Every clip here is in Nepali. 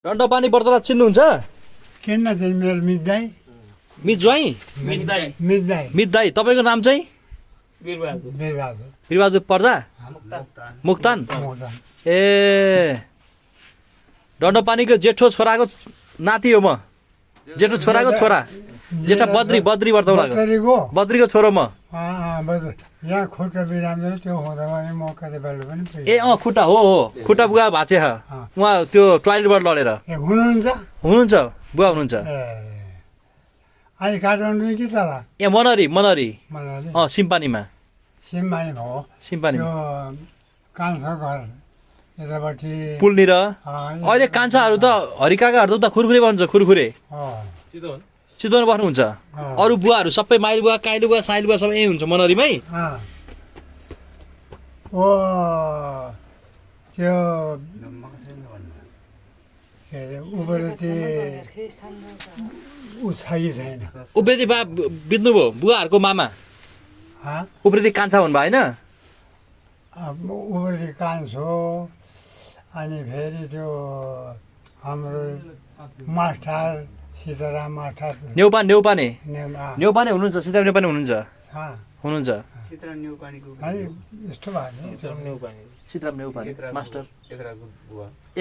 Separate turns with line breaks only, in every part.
डन्डपानी व्रतलाई चिन्नुहुन्छ?
किन चाहिँ मेरो मितदाई
मित ज्वाइँ मित दाई तपाईँको नाम चाहिँ वीरबहादुर पर्दा मुक्तान ए डन्डपानीको जेठो छोराको नाति हो म। जेठो छोराको छोरा जेठा बद्री वर्तौलाको बद्रीको छोरो म।
यहाँ खुट्टा बिराम्रो त्यो हुँदा भने म कतिपल्ट पनि
ए खुट्टा हो खुट्टा बुवा भाँचे उहाँ त्यो टोयलेटबाट लडेर हुनुहुन्छ बुवा हुनुहुन्छ।
अहिले काठमाडौँ कि तल
ए मनरी सिम्पानीमा
हो
सिम्पानी
कान्छो घर यतापट्टि
पुलनिर अहिले कान्छाहरू त हरिकाकाहरू त खुरखुरे भन्छ खुरखुरे चितवन बस्नुहुन्छ। अरू बुवाहरू सबै माइल बुवा काइलो बुवा साइल बुवा सबै यही हुन्छ मनरीमै।
ओ त्यो के अरे उब्रेती ऊ छ कि छैन
उप्रेती बा बित्नुभयो बुवाहरूको मामा उप्रेती कान्छा हुनुभयो होइन?
उब्रेती कान्छो अनि फेरि त्यो हाम्रो मास्टर सीताराम मास्टर
नेउपाने हुनुहुन्छ सीताराम नेउपाने हुनुहुन्छ
अनि यस्तो भएको
सीताराम नेउपाने मास्टर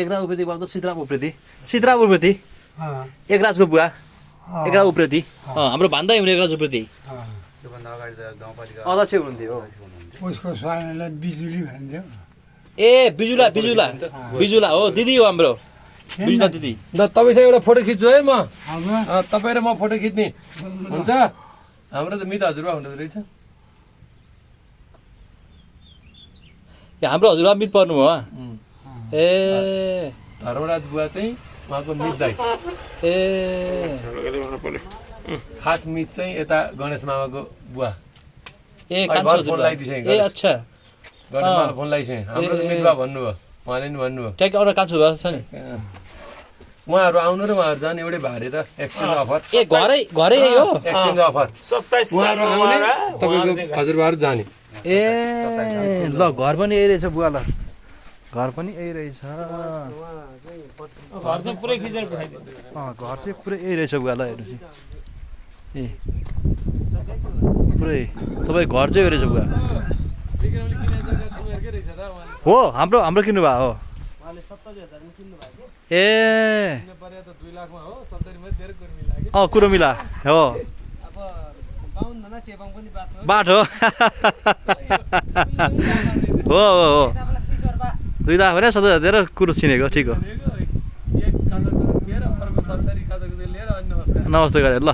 एकरा उप्रेती बाबु सीताराम उप्रेती एकराजको बुवा एकराज उप्रेती हाम्रो भन्दै हुने एकराज उप्रेती अध्यक्ष हुनुहुन्थ्यो।
उसको स्वामीलाई बिजुली भन्थ्यो।
ए बिजुला हो दिदी हो हाम्रो बिजुला दिदी।
ल तपाईँसँग एउटा फोटो खिच्छु है म तपाईँ र म फोटो खिच्ने हुन्छ। हाम्रो त मित हजुरबा हुँदो रहेछ।
हाम्रो हजुरबा मित पर्नु भयो ए
धर्मराज बुवा चाहिँ उहाँको मित दाई
ए
खास मित चाहिँ यता गणेश मामाको बुवा।
ए कान्छो ए अच्छा
गणेश मामा फोन लगाइसकेँ हाम्रो त मित बा भन्नुभयो उहाँले नि भन्नुभयो
ट्याक एउटा कान्छो भएको छ नि
उहाँहरू आउनु र उहाँहरू जाने एउटै भारे त एक्सचेन्ज अफर
ए घरै यही हो
एक्सचेन्ज अफर उहाँहरू आउने तपाईँको हजुरबाहरू जाने
ए ल घर पनि यही रहेछ बुवा ल घर पनि यही रहेछ घर चाहिँ पुरै यही रहेछ बुवा ल हेर्नुहोस् ए पुरै तपाईँ घर चाहिँ यही रहेछ बुवा हो हाम्रो किन्नु भएको हो ए कुरो मिला हो बाट हो हो 2 लाख भने 70,000 दिएर कुरो चिनेको ठिक हो। नमस्ते गरे ल